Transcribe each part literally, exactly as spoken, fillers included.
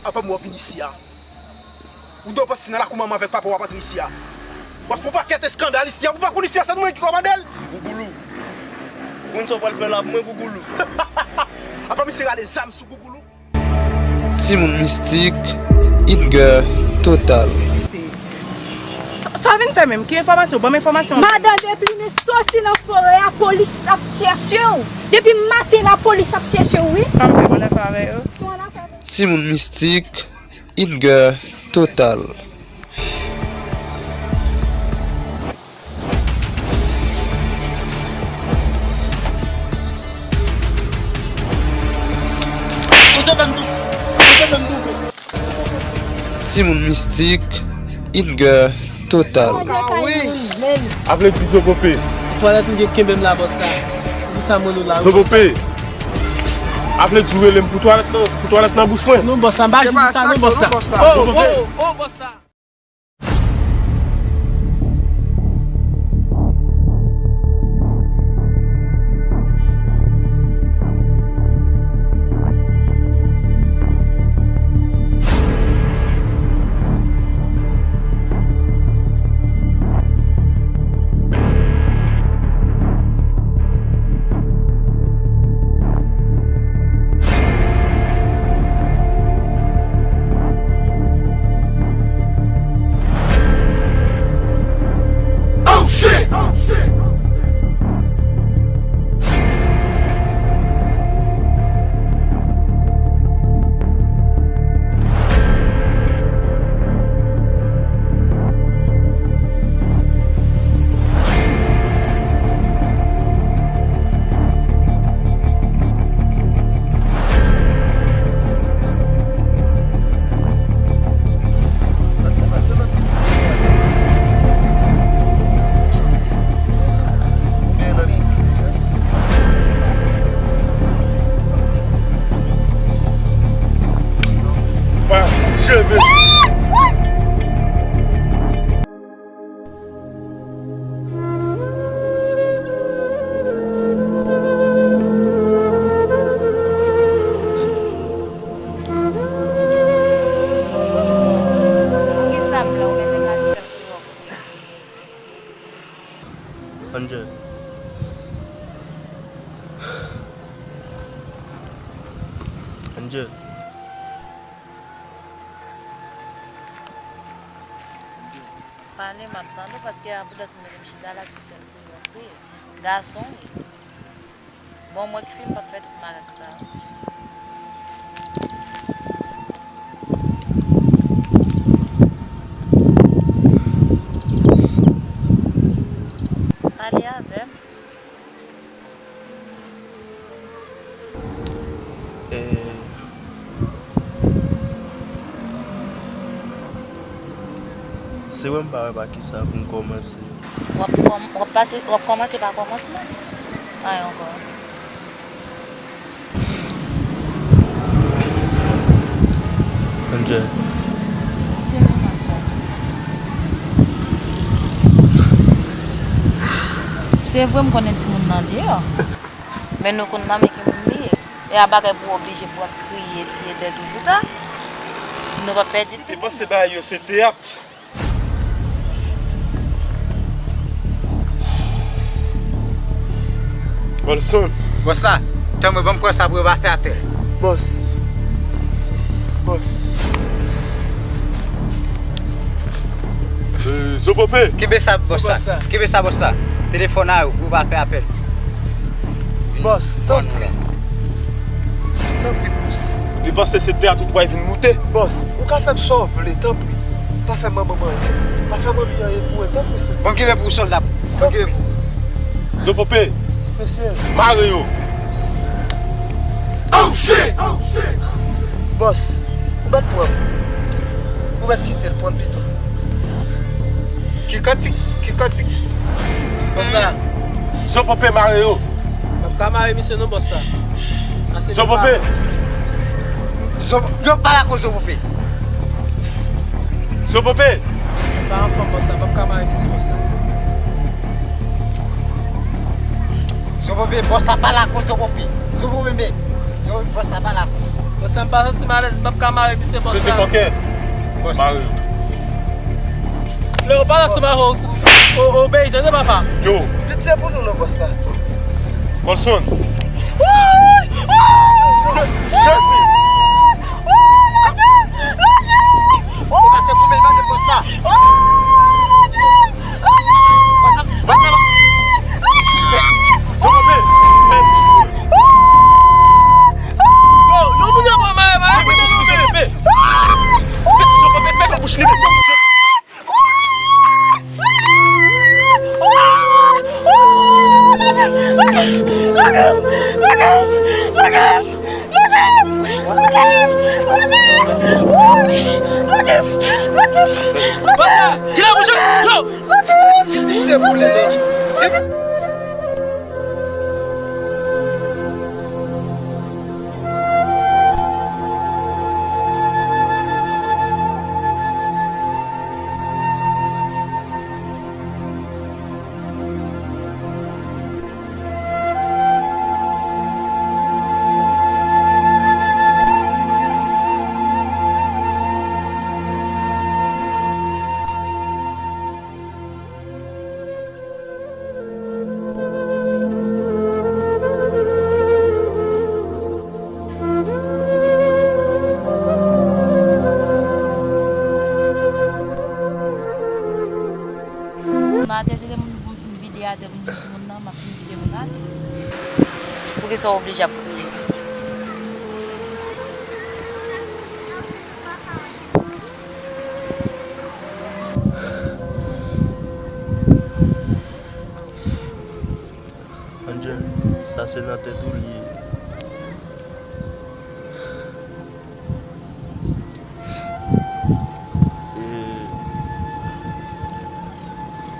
Apa m wè w vin isi a. Ou do panse nan lakou manman avèk papa w ap antre isi a. W ap fè yon pakèt eskandal isi a. Ou pa konn isi a se nou menm ki kòmande l. Gougoulou. Ou konn sa w pral fè la pou mwen, Gougoulou? Apa misye rale zam sou Gougoulou? Timoun mistik, Hit Girl total. Sa, sa w vin fè menm? Ki enfòmasyon? Ban m enfòmasyon. Madan Deplimen, soti nan forè a, polis ap chèche w. Depi maten lapolis ap chèche w, wi. Sa m fè, mwen nan fè avè yo. Timoun mistik, Hit Girl total. Timoun mistik, Hit Girl total. Avle di Zopope. Twalèt m gen kenbe m la, bòs la. Pou sa mwen nou la, wi, bòs la. Zopope. Avle di w rele m pou twalèt nan, pou twalèt nan bouch mwen. Non, bòs la, m pa jis di sa, non, bòs la. Oh, oh, oh, bòs la. Angel. Angel. Pale, m ap tande w, paske a pou dat mwen menm chita la, se sèl kriye w ap kriye. Gason w ye. Bon, mwen ki fin p ap fè tout makak sa yo. Pale avè m. Eh, se wè m pa wè pa kisa pou m kòmanse. W ap kòm-, w ap pase, w ap kòmanse pa kòmansman. Ay ankò. Angel. Se vre m konnen timoun nan deyò. Men nou konn nan men ki moun li ye. E a bagay pou w oblije pou w ap kriye, tiye tèt ou pou sa. Nou p ap pèdi timoun. Te panse bagay yo se teyat. Colson. Bòs la, tann mwen, ban m pran sa pou yo pa fè apèl. Bòs. Bòs. Eh, Zopope. Kenbe sa, bòs la. Bòs la. Kenbe sa, bòs la. Telefòn a yo pou yo pa fè apèl. Bòs, tanpri. Tanpri, bòs. Ou te panse se teyat ou t pral vin moute? Bòs, ou ka fè m sa w vle, tanpri. Pa fè manman m anyen. Pa fè manmi anyen pou mwen, tanpri, silvouplè. Ban m kenbe pou ou, sòlda. Ban m kenbe pou ou. Zopope. Mesye. Mare yo. Oh, shit! Bòs, ou mèt pran m. Ou mèt kite l pran m pito. Ki kantik? Ki kantik? Bòs la. Zopope, mare yo. M ap ka mare misye non, bòs la. Pase Zopope. Zo-, yo pale ak ou, Zopope. Zopope. M pa anfòm, bòs la. M ap ka mare misye, bòs la. Zopope, bòs la pale ak ou, Zopope. Zopope, men. Zopope, bòs la pale ak ou. Bòs la, m pa santi m alèz, m p ap ka mare misye, bòs la. Mete fòkè. Mare. Lè w pa santi m avè w, o, o, obeyi, tande papa. Yo. Pitye pou nou non, bòs la. Colson. Shit. E pa se goumen mande bòs la. Yo, yo, moun yo pa mare, mare, mete nou, mete. Fè bouch li, fè bouch li. Pase! Kile bouch li? Yo! Pitye pou li non. Nan atè, se depi pou m fin vide atè, pou m di timoun nan, m ap fin vide moun atè. Poukisa w oblije ap kriye? Angel, sa se nan tèt ou l ye. E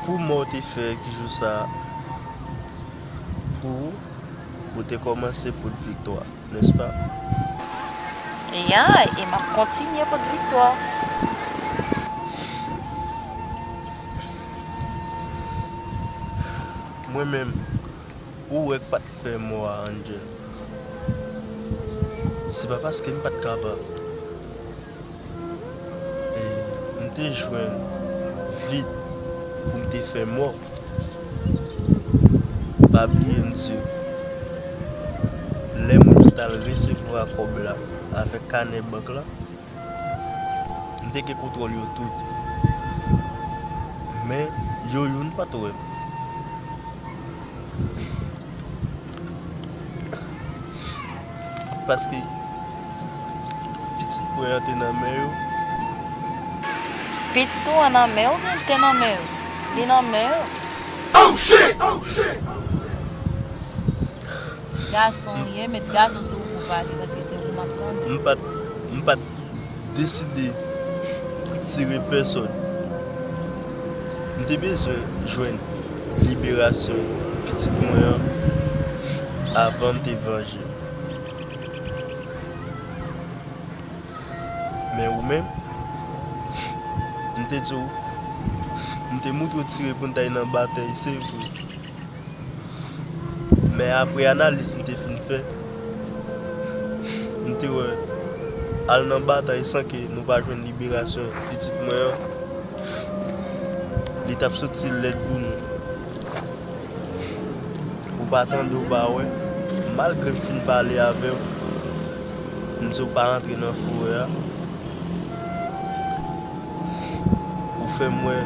pou mò w te fè ki jou sa a, pou ou, ou te kòmanse pot viktwa, nèspa? Ya, e m ap kontinye pot viktwa. Mwen menm, ou wè k pa t fè mò a, Angel. Se pa paske m pa t kapab. E m te jwenn vit pou m te fè mò. Pa bliye m di w, lè moun yo t al resevwa kòb la avèk kanè bank la, m te gen kontwòl yo tout. Men, yo youn pa t wè m. Paske pitit mwen an te nan men yo. Pitit ou an nan men yo oubyen l te nan men yo? Li nan men yo. Gason w ye, met gason sou ou pou pale, paske se ou m ap tande. M pa t, m pa t deside tire pèsòn. M te bezwen jwenn liberasyon pitit mwen an avan m te vanje. Men ou menm, m te di w, m te montre w tire pou n t al nan batay, se vre. Men apre analiz m te fin fè, m te wè al nan batay san ke nou pa jwenn liberasyon pitit mwen an, li t ap soti lèd pou nou. Ou pa tande, ou pa wè, malgre m fin pale avè w, m di w pa rantre nan forè a. Ou fè m wè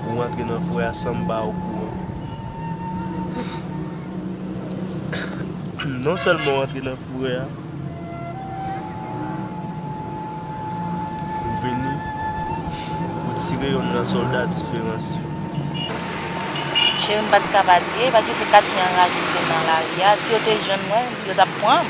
ou antre nan forè a san m pa okouran. Non sèlman w antre nan forè a, ou vini, ou tire yonn nan sòlda diferans yo. Cheri, m pa t ka pa tire, paske se kat chen anraje m te nan lari a. Si yo te jwenn mwen, yo t ap pran m.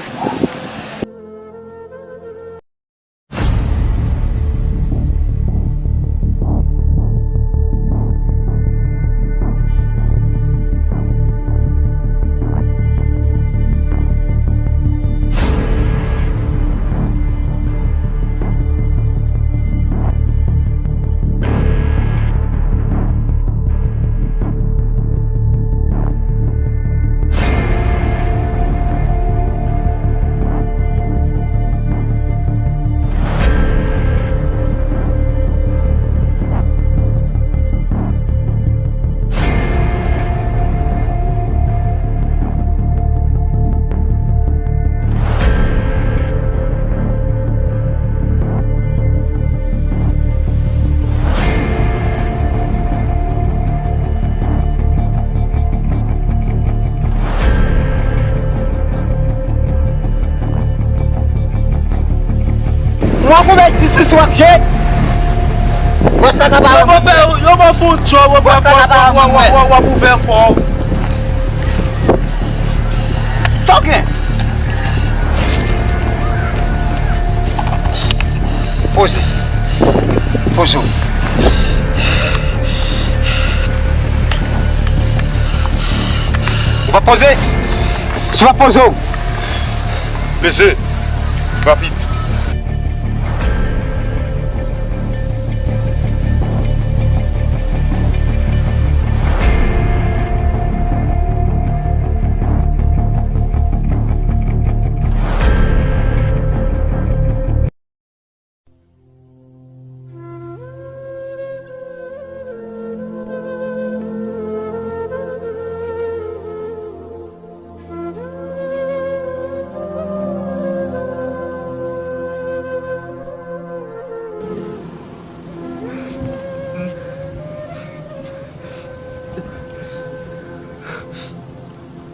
Mwen konbyen diskisyon w ap jwe? Bòs la ka pa rann mwen. Yo ban fè yon djòb, w ap ouvè kò w. Sa w gen? Poze. Poze w. Ou pa poze? Si w pa poze w. Mesye, rapid.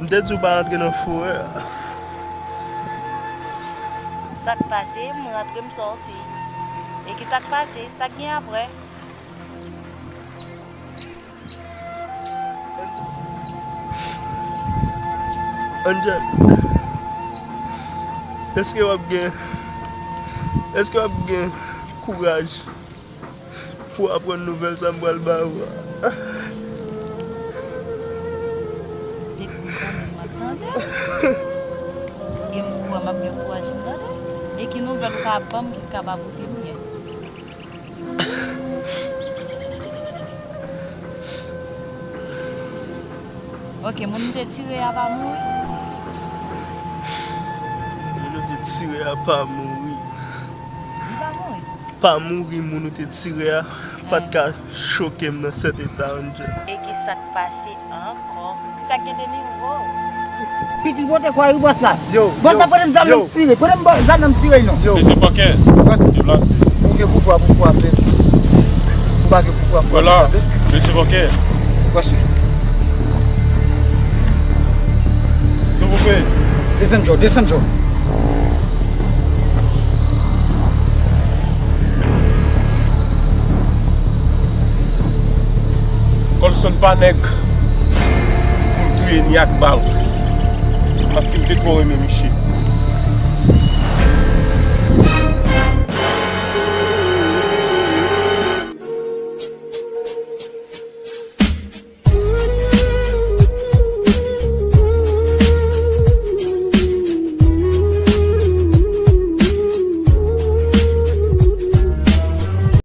M te di w pa antre nan foure a. Sa k pase, m rantre, m sòti. E ki sa k pase? Sa k gen apre? Angel, èske w ap gen, èske w ap gen kouraj pou w aprann nouvèl sa m pral ba ou a? Depi m konnen m ap tande. E m kwè m ap gen kouraj pou m tande. E ki nouvèl ou ka ap ban m ki ka pa pote m byen? Ok, moun ou te tire a pa mouri? Moun ou te tire a pa mouri. Li pa mouri? Pa mouri, moun ou te tire a pa t ka choke m nan sèt eta, Angel. E ki sa k pase ankò? Ki sa k gen de nouvo? Pitit pote kwa wi bòs la. Yo, bòs la, pran m zam nan m tire. Pran m zam nan m tire non. Yo. Mesye Fòkè. Deplase. Ou gen pouvwa pou frape. Ou pa gen pouvwa pou frape. Yo la. Mesye Fòkè. Bòs la. Silvouplè. Desann, Joe, desann, Joe. Colson pa nèg pou l touye ni ak bal. Paske m te twò renmen misye.